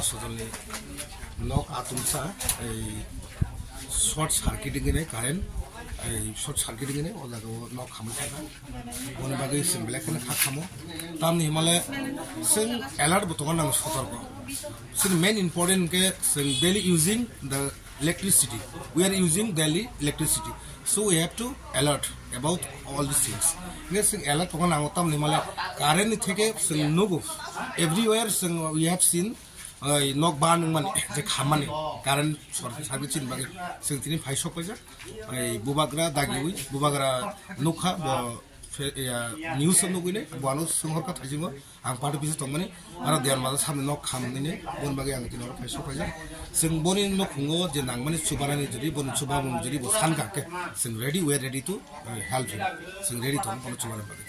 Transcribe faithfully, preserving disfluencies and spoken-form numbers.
Sodolni nok atumsa ei short circuiting ini current, ei short circuiting ini o jaga o nok hamwi thangkha. Boni bagwi chwng belai kheno kha khamo. Tamni himale chwng alert bo tongo nang sotorko. Chini main important ke chwng daily using the electricity. We are using daily electricity. So we have to alert about all these things. Nge chwng alert tongo nango tamni himale current ni theke chwng nugo. Everywhere chwng we have seen oi nok ban mani je khamani current sorkar service ni bagwi chwng tini phai sok paijak. Oi bubagra dagiwi bubagra nukha bo fe-, ya, news nugwi ne bo ano swnghorkha thaisingo ang party office tongmani aro diyan maja samni nok khamni ne bon bagwi ang tini phai sok paijak. Chwng boni nukhungo je nangmani chubanani jodi boni chubamung jodi bo sankha ke chwng ready, we are ready to, uh, help him. Chwng ready tong bono chubani bagwi.